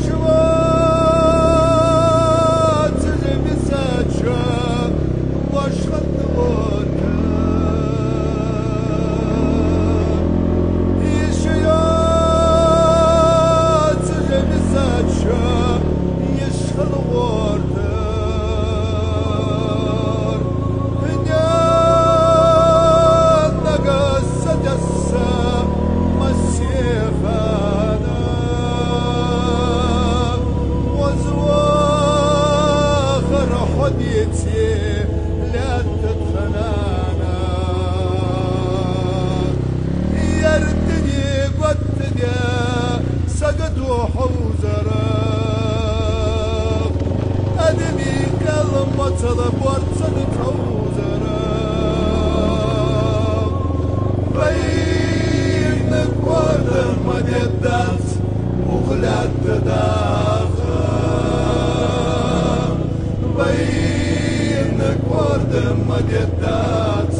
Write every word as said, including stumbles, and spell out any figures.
Чувоацаш висача вошханна вода. Йиш йоацаш висача йиш хила гӀерта. Нагахь сатесса массехана вазвахар хьо деце лаьтта тха нана. Ер дуне готта де сагото хьовзара. Адамий кхел моцал борцан тховзара. Вайна кӀорда ма деддац укх лаьтта даха. Вайна кӀорда ма деддац